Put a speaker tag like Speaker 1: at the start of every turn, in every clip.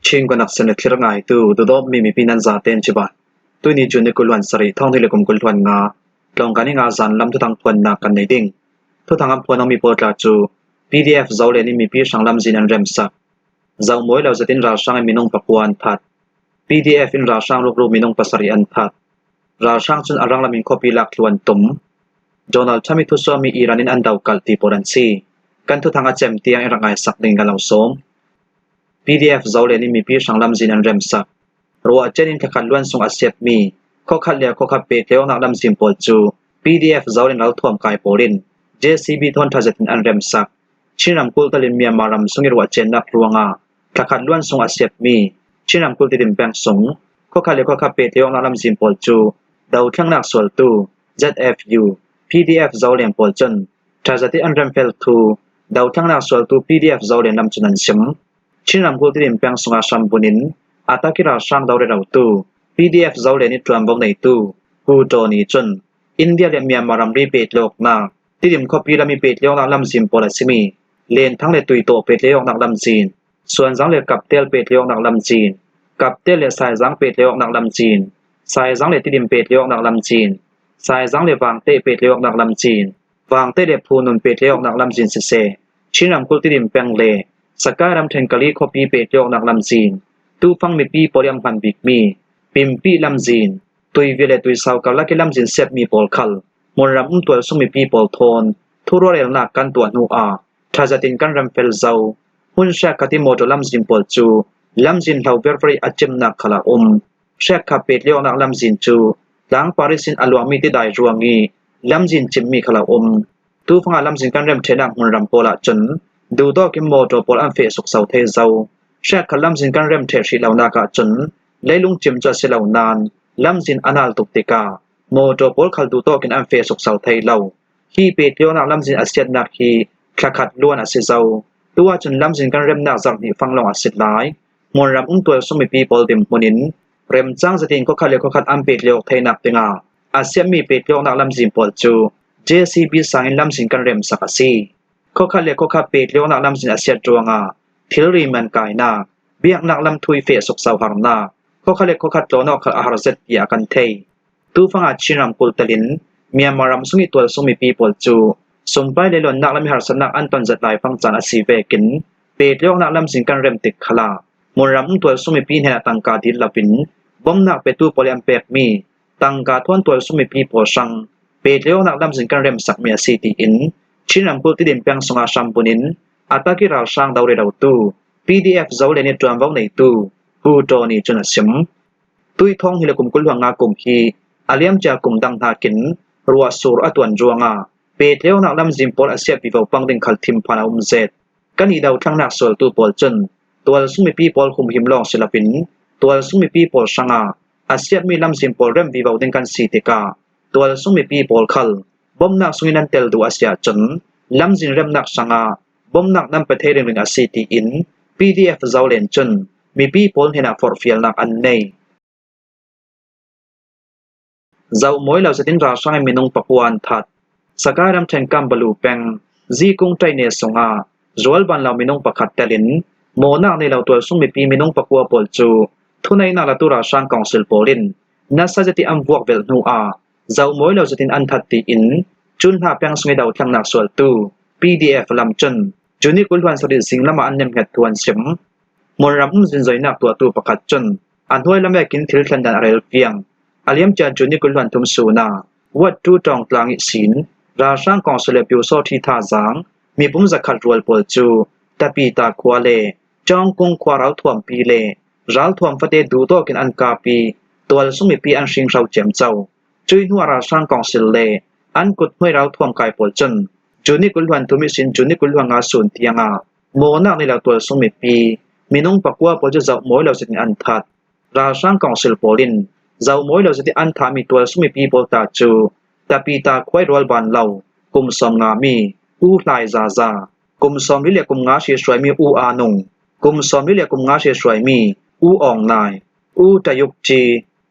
Speaker 1: Chin kunak sen le thlir ngaitu dawdawmi mipi nan zaten ciban. Tuni cu ni kul 7 thawng le kum 25 tlawngkan i nga zan lam thuthang phuannak kan nei ding. Thuthang an phuan mi pawl tla cu PDF zolen in mipi hrang lamzin an rem sak. Zo mawi lo zatin ralhrang in minung pakua an that. PDF in ralhrang rukru minung pasarih an that. Ralhrang cun a rang lam in khuapi lak thlu an tum. Donald Trump i thusuami Iran in an dokalh ti pawl an si. Kan thuthang a cem tiang i rak ngai sak ding kan lo sawm. PDF zolen in mipi hrang lamzin an rem sak. Ruahcen in thlakhat luan sung a siapmi khuakhat le khuakhat pehtlaihawknak lamzin pawl cu PDF zolen ralthuam kai pawl in JCB thawngtha zet in an rem sak. Chin ramkulh tal in Myanmar ram sung i ruahcennak ruangah thlakhat luan sung a siapmi Chin ramkulh Tidim peng sung khuakhat le khuakhat pehtlaihawknak lamzin pawl cu dothlengnak sualtu ZFU, PDF zolen pawl cun ṭhazat i an remfel thu dothlengnak sualtu PDF zolen lam cun an sim. Chin ramkulh Tidim peng sungah hrambunh in Ataki ralhrang dorero-tu PDF zolen i ṭuanvo neitu Pu Taw nih cun India le Myanmar ramri pehtlawknak Tidim khuapi lam i pehtlawknak lamzin pawl a simi Lenthang le Tuitaw pehtlawknak lamzin, Suanzang le Kaptel pehtlawknak lamzin, Kaptel le Saizang pehtlawknak lamzin, Saizang le Tidim pehtlawknak lamzin, Saizang le Vangte pehtlawknak lamzin, Vangte le Phunun pehtlawknak lamzin siseh, Chin ramkulh Tidim peng le Sakai ramṭhen Kali khuapi pehtlawknak lamzin, Tufang mipi pawl i an hman bikmi Pimpi lamzin, Tuivi le Tuisau karlak i lamzin siapmi pawl khal hmunram umtual sung mipi pawl thawn thurualelnak kan tuah hnu ah ṭhazat in kan remfel zau. Hmun hriakkhat i mawṭaw lamzin pawl cu lamzin hlo vervar i a cimnak khal a um. Hriakkhat petlawknak lamzin cu tlang Paris in a luangmi tidai ruang i lamzin cimmi khal a um. Tufang ah lamzin kan remṭhenak hmunram pawl ahcun duhtawk in mawṭaw pawl an feh sukso thei zau. Hriakkhat lamzin kan remṭheh hrih lonak ahcun leilung cim cu a si lo nain lamzin a nal tuk tikah mawṭaw pawl khal duhtawk in an feh sukso thei lo. Hi petlawnak lamzin a siatnak hi thlakhat luan a si zau. Tu ahcun lamzin kan remnak zarh hnih fang lawng a si lai. Hmunram umtual sung mipi pawl dirhmun in remcang zetin khuakhat le khuakhat an petlawk theinak dingah a siammi petlawknak lamzin pawl cu JCB sang in lamzin kan remsak a si. Khuakhat le khuakhat petlawknak lamzin a siat ruangah thilri man kainak, biaknak lamthui feh sukso harnak, khuakhat le khuakhat tlawnawk khal a har zet tiah kan thei. Tufang ah Chin ramkulh tel in Myanmar ram sung i tualsung mipi pawl cu sumpai le luannak lam i harsatnak an ton zat laifang caan a si vekin petlawknak lamzin kan rem tik khal ah hmunram um tualsung mipi hnenah tangka dil loin bawmhnak petu pawl i an pekmi tangka thawn tualsung mipi pawl hrang petlawknak lamzin kan remsakmi a si tiin Chin ramkulh Tidim peng sungah hrambunh in Ataki ralhrang dorerotu PDF Zolen i ṭuanvo neitu Pu Taw nih cun a chim. Tuithawng hi le kum 25 kum hi a liamcia kum dang nakin ruahsur a tuan ruangah petleunak lamzin pawl a siapi vo pang ding khal thinphan a um zet. Kan i dothlangnak sualtu pawl cun tualsung mipi pawl humhim lawng si loin tualsung mipi pawl hrangah a siapmi lamzin pawl remh vivo ding kan si tikah tualsung mipi pawl khal bawmhnak sungin nan tel duh a si ahcun lamzin remnak hrangah bawmhnak nan pe thei ringring a si tiin PDF zolen cun mipi pawl hnenah forhfialnak an nei. Zoh mawi lo zetin ralhrang in minung pakua an that. Sakai ramṭhen Kambalu peng Zikung ṭaihne sungah zualban lo minung pakhat tel in mawhnak nei lo tualsung mipi minung pakua pawl cu thuneinak latu ralhrang council pawl in nasa zeti an vuak velh hnu ah zoh mawi lo zetin an that tiin Cunhna peng sung i dothlannak sualtu PDF lam cun Juni 27 zinglam ah an nemhnget thu an chim. Hmunram um zinzoinak tuahtu pakhat cun a hnuai lamek in thil thlendan a rel piang. A liamcia Juni 23 suna Wat Tu Tawng tlang i sin ralhrang kongsu le Pyusawṭhi thazaang mipum zakhat rual pawl cu Tapita khua le Cawngkung khua ralthuampi le ralthuam fate duhtawk in an kap i tualsung mipi an hringhro ciamco. Cui hnu ah ralhrang kongsil le an kut hnuai ralthuam kai pawl cun Juni 23 i sin Juni 25 sun tiangah mawnak nih lo tualsung mipi minung pakua pawl cu zoh mawi lo zet in an that. Ralhrang kongsil pawl in zoh mawi lo zet i an thahmi tualsung mipi pawl ta cu Tapita khuai rual ban lo kum 50 mi U Hlai Za Za, kum 45 hri hruaimi U Aa Nung, kum 45 hri hruaimi U Aung Nai, U Tayuk Ci,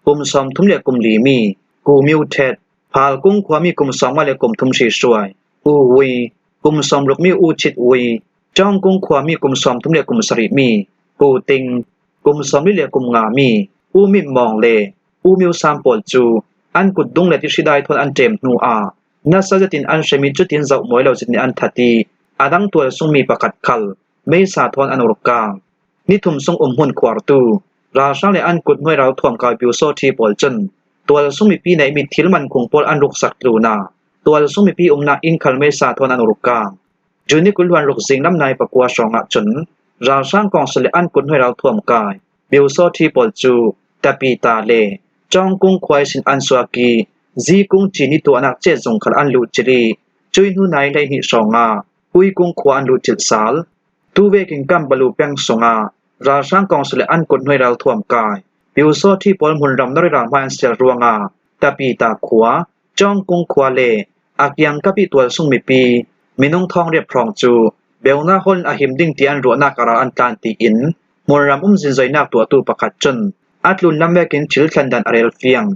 Speaker 1: kum 34 mi Ku Myu Thet, Phalkung khuami kum 53 hri hruai U Wui, kum 60 mi U Chit Wui, Cawngkung khuami kum 37 mi Ku Ting. kum 45 mi U Myint Maung le U Myo San pawl cu an kutdung le tihridai thawn an ṭem hnu ah nasa zet in an hrem i cutin zoh mawi lo zet nih an that i a dang tualsung mi pakhat khal meisa thawn an ur kaang. Nithum sung umhmun khuartu ralhrang le an kut hnuai ralthuam kai pyusawṭhi pawl cun tualsung mipi neihmi thil mankung pawl an ruksak tlun ah tualsung mipi umnak inn khal meisa thawn an ur kaang. June ni 26 zinglam nai 9 hrawng ah cun ralhrang kongsi le an kut hnuai ralthuam kai pyusawṭhi pawl cu Tapita le Cawngkung khuai sin an suak i Zikung cini tuahnak cehzung khal an luhcilh i cui hnu nai 12 hrawng ah Uikung khua an luhcilh sal. Tuvekin Kambalu peng sungah ralhrang kongsi le an kut hnuai ralthuam kai Pyusawṭhi pawl hmunram Noriral hmai an sial ruangah Tapita khua, Cawngkung khua le a kiangkap i tualsung mipi minung thong riap hrawng cu Beuna hol in a him ding ti an ruahnak a ral an tlan tiin hmunram um zinzoinak tuahtu pakhat cun a tlun lamvek in thil thlendan a rel fiang.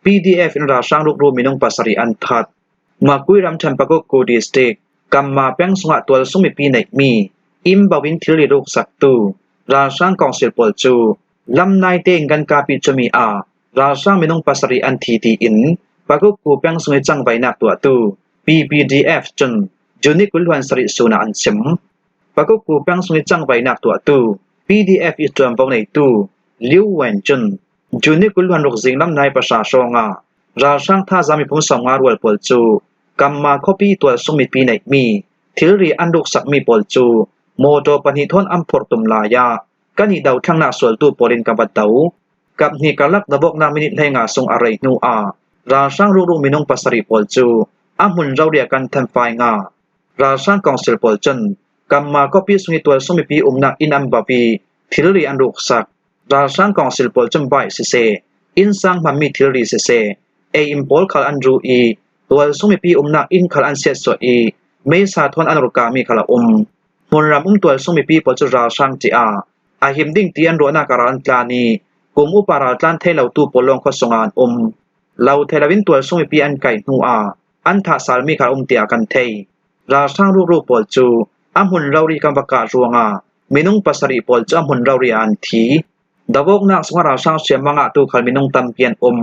Speaker 1: PDF in ralhrang rukru minung pasarih an that. Makui ramṭhen Pakukku district, Kamma peng sungah tualsung mipi neihmi inn bo in thilri ruksaktu ralhrang kongsil pawl cu lam naite in kan kahpi cumi ah ralhrang minung pasarih an thi tiin Pakukku peng sung i cangvainak tuahtu PPDF cun June 27 sun ah an chim. Pakukku peng sung i cangvainak tuahtu PDF i ṭuanvo neitu Liu Wen cun June 26 zinglam nai 3 hrawng ah ralhrang thazaang miphun 50 rual pawl cu Kamma khuapi tualsung mipi neihmi thilri an ruksakmi pawl cu mawṭaw pahnih thawn an phorh tum lai ah kan i dothlangnak sualtu pawl in ka va do. Kaphnih karlak dawknak minute 15 sung a rei hnu ah ralhrang rukru minung pasarih pawl cu a hmun roriah kan thenfai nga. Ralhrang council pawl cun Kamma khuapi sung i tualsung mipi umnak inn an bap i thilri an ruksak. Ralhrang council pawl cun baih siseh, innsang hmanmi thilri siseh, ei-inn pawl khal an ruh i tualsung mipi umnak inn khal an siatsuah i meisa thawn an rukami khal a um. Hmunram um tualsung mipi pawl cu ralhrang ṭih ah a him ding ti an ruahnak ah ral an tlan i kum upa raltlan thei lotu pawl lawng khua sungah an um. Lo thei loin tualsung mipi an kai hnu ah an thah salmi kha a um tiah kan theih. Ralhrang rukru pawl cu a hmun rori kan va kah ruangah minung pasarih pawl cu a hmun rori ah an thi. Dawoknak sungah ralhrang hriamngan ngahtu khal minung tampi an um.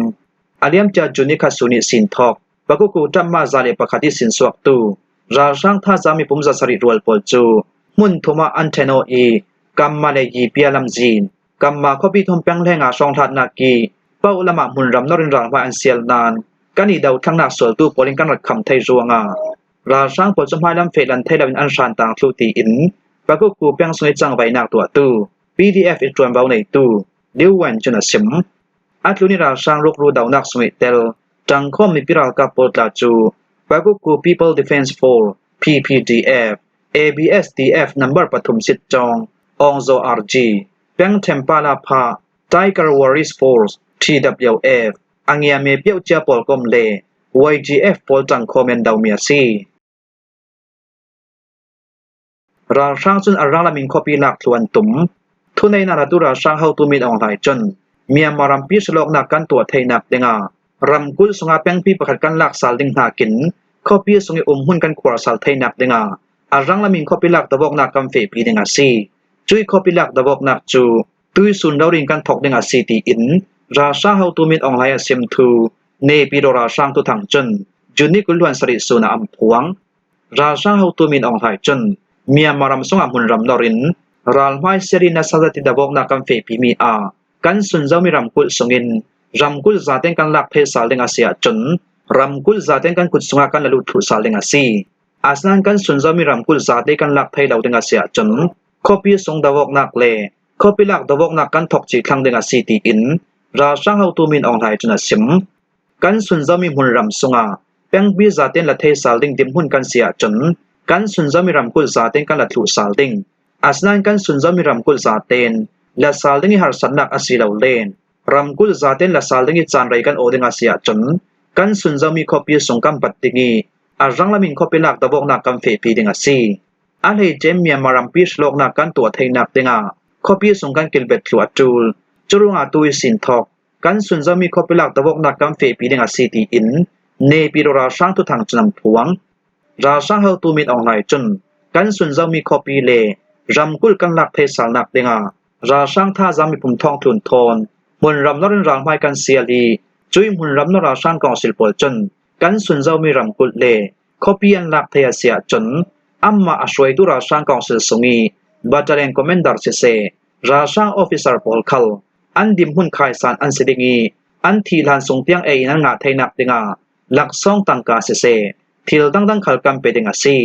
Speaker 1: A liamcia June nikhat su nih sin thawk Pakuku ṭamhma 101 i sin suaktu ralhrang thazaang mipum 700 rual pawl cu hmun thum ah an ṭhenawh i Kamma le Yipia lamzin, Kamma khuapi thum peng hleng ah hrawnghlatnak i Pauh lam ah hmunram norin ralhmai an sial nain kan i dothlangnak sualtu pawl in kan rak kham thei ruangah ralhrang pawl cu hmailam fehlan thei loin an hrantaang thlu tiin Pakukku peng sung i cangvainak tuahtu PDF i ṭuanvo neitu Liu Wen cun a chim. A tlun i ralhrang rukru dohnak sung i tel ṭangkhawm mipi ralkap pawl tla cu Pakukku People Defense Force PPDF ABSDF number pathum sitcawng Aung Zaw RG pengṭhen Palapha Tiger Warriors Force TWF a ngiame piocia pawl kom le YGF pawl ṭangkhawm in domi a si. Ralhrang cun a ranglam in khuapi lak thlu an tum. Thuneinak ratu ralhrang hotu Min Aung Hlaing cun Myanmar rampi salawknak kan tuah theinak dingah ramkulh sungah pengpi pakhat kan lak sal ding hnakin khuapi sung i umhmun kan khuar sal theinak dingah a ranglam in khuapi lak dawknak kan fehpi ding a si. Cui khuapi lak dawknak cu tuisun rorin kan thawk ding a si tiin ralhrang hotu Min Aung Hlaing a sim thu Naypyidaw ralhrang tuthang cun June 27 sun ah an phuang. Ralhrang hotu Min Aung Hlaing cun Myanmar ram sungah hmunram nor in ralhmai siarin a sazati dawknak kan fehpimi ah kan sunzomi ramkulh sungin ramkulh zaten kan lak phei sal ding a si ahcun ramkulh zaten kan kut sungah kan la lut thlu sal ding a si. Asinain kan sunzomi ramkulh zate kan lak phei lo ding a si ahcun khuapi sung dawknak le khuapi lak dawknak kan thawk chih thlang ding a si tiin ralhrang hotu Min Aung Hlaing cun a chim. Kan sunzomi hmunram sungah pengpi zaten la thei sal ding dimhmun kan si ahcun kan sunzomi ramkulh zaten kan la thluh sal ding. Asinain kan sunzomi ramkulh zaten la sal ding i harsatnak a si lo len. Ramkulh zaten la sal ding i caan rei kan aw ding a si ahcun kan sunzomi khuapi sung kan bat ding i a ranglam in khuapi lak dawknak kan fehpi ding a si. A hleice Myanmar rampi hrilawknak kan tuah theinak dingah khuapi sung kan kilbet thlu a ṭul. Curuangah tu i sin thawk kan sunzomi khuapi lak dawknak kan fehpi ding a si tiin Naypyidaw ralhrang thuthang cun an phuang. Ralhrang hotu Min Aung Hlaing cun kan sunzomi khuapi le Ramkulh kan lak thei salnak dingah ralhrang thazaang miphun thawngtlun thawn hmunram nor in ralhmai kan sial i cui hmunram nor ralhrang council pawl cun kan sunzomi ramkulh le khuapi an lak thei a si ahcun anmah a hruaitu ralhrang council sung i battalion commander siseh ralhrang officer pawl khal an dimhmun khaisan an si ding i an thih hlan sung tiang ei in an ngah theinak dingah laksawng tangka siseh thil dangdang khal kan pe ding a si.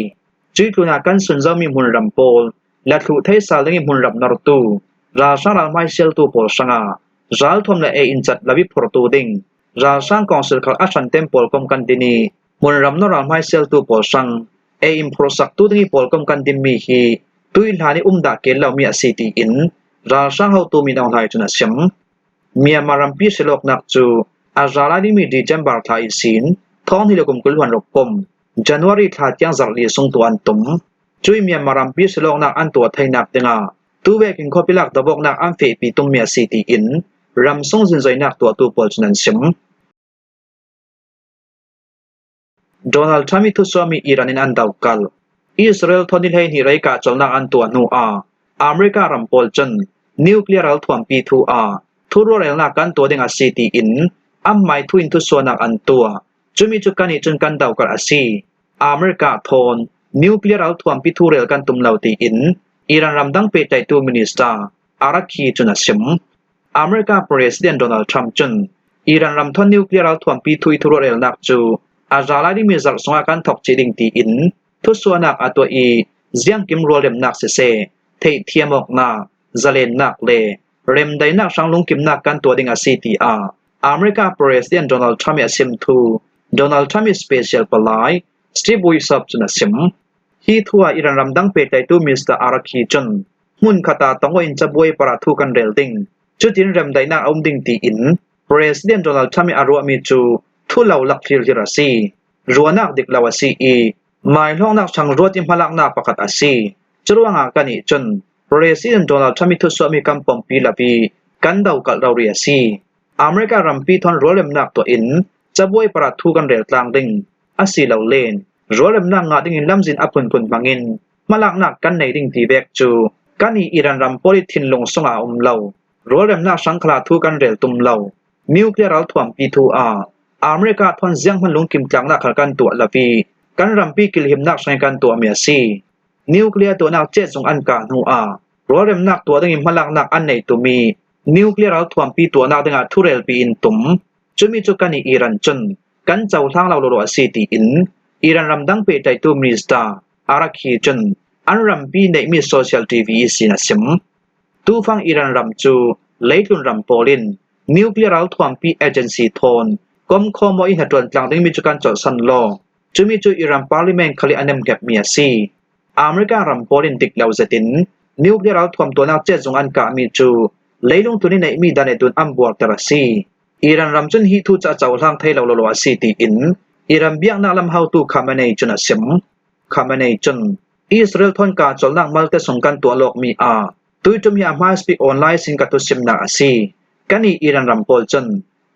Speaker 1: Cui tlun ah kan sunzomi hmunram pawl lathluh theisal ding i hmunram nortu ralhrang ralhmai sialtu pawl hrangah ralthuam le ei in cat lo i phortu ding ralhrang council khal a hran tem pawl kom kan din i hmunram nor ralhmai sialtu pawl hrang ei in phursaktu ding i pawl kom kan dinmi hi tui hlan i um dah kel lomi a si tiin ralhrang hotu Min Aung Hlaing cun a chim. Myanmar rampi silawknak cu a ra lai dingmi December thla i sin thawng le kum 20 huan ruk kum January thla tiang zarh li sung tu an tum. Cui Myanmar rampi silawknak an tuah theinak dingah tuvekin khuapi lak dawbawknak an fehpi tummi a si tiin ramsung zinzoinak tuahtu pawl cun an chim. Donald Trump i thusuahmi Iran in an dohkalh. Israel thawni 12 rei kahcawlnak an tuah hnu ah America ram pawl cun nuclear ralthuampi thu ah thurualrelnak kan tuah ding a si tiin an hmaithu in thusuahnak an tuah. Cumi cu kannih cun kan dohkalh a si. America thawn nuclear ralthuampi thurel kan tum lo tiin Iran ramdang pehtlaihtu minister Araghchi cun a chim. America President Donald Trump cun Iran ram thawn nuclear ralthuampi thui thurualrelnak cu a za lai dingmi zarh sungah kan thawk chih ding tiin thusuahnak a tuah i ziangkim rualremnak siseh, theihthiam awknak, zalennak le remdaihnak hrang lungkimnak kan tuah ding a si tiah America President Donald Trump i a chim thu Donald Trump i special palai Steve Wishop cun a chim. Hi thu ah Iran ramdang pehtlaihtu Mr. Araghchi cun hmunkhat ah tongo in cabuai par ah thu kan rel ding. Cutin remdaihnak a um ding tiin President Donald Trump i a ruahmi cu thulo lak hlirhlir a si. Ruahnak dik lo a si i maihlawngnak hrang ruat i hmalaknak pakhat a si. Curuangah kannih cun President Donald Trump i thusuahmi kan pompi lo i kan dokalh rori a si. America rampi thawn rualremnak tuah in cabuai par ah thu kan rel tlang ding a si lo len. Rualremnak ngah ding in lamzin a phunphun hmang in hmalaknak kan nei ding ti vek cu kan i Iran ram pawl i thinlung sungah a um lo. Rualremnak hrangkhala thu kan rel tum lo. Nuclear ralthuampi thu ah America thawn zianghmanh lungkim tlaknak khal kan tuah lo i kan rampi kilhimnak hrang kan tuahmi a si. Nuclear tuahnak cehzung an kah hnu ah rualremnak tuah ding in hmalaknak an nei tumi nuclear ralthuampi tuahnak dingah thurelpi in tum. Cumi cu kan i Iran cun kan cohlang lo lawlaw a si tiin Iran ramdang pehtlaihtu minister Araghchi cun an rampi neihmi social TV sin a chim. Tufang Iran ram cu leitlun ram pawl in nuclear ralthuampi agency thawn kom khaw i hnaṭuan tlang dingmi cu kan colhsan law cumi cu Iran parliament khal i a nemhngepmi a si. America ram pawl in dik lo zet in nuclear ralthuam tuahnak cehzung an kahmi cu leilung tlun i neihmi dan le dun an buarter a si. Iran ram cun hi thu cu a cohlang thai lo lawlaw a si tiin Iran biaknak lam haotu Khamenei cun a chim. Khamenei cun Israel thawnka cawlnak malte sung kan tuah lawkmi ah tuitum hi a hmaisbik online sin ka tusimnak a si. Kan i Iran ram pawl cun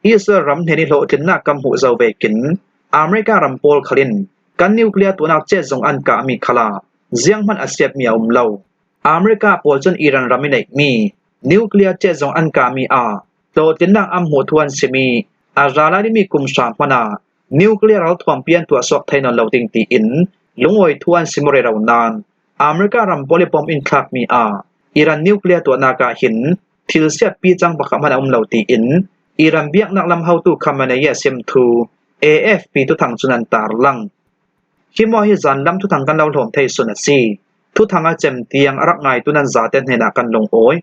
Speaker 1: Israel ram hnen i hlawhtlinnak kan hmuh zau vekin America ram pawl khalin kan nuclear tuahnak cehzung an kahmi khala zianghmanh a siapmi a um lo. America pawl cun Iran ram i neihmi nuclear cehzung an kahmi ah hlawhtlinnak an hmuh thu an simi a ra lai dingmi kum hra hmanh ah nuclear ralthuampi an tuah sawk thai nawn lo ding tiin lungawi thu an sim rero nain America ram pawl i bom in thlakmi ah Iran nuclear tuahnak ah hin thil siatpi cang pakhat hmanh a um lo tiin Iran biaknak lam haotu Khamenei a sim thu AFP tuthang cun an tarlang. Hi maw hi zan lam thuthang kan lo hlawm thei sun a si. Thuthang a cem tiang a rak ngaitu nan zaten hnenah kan lungawi.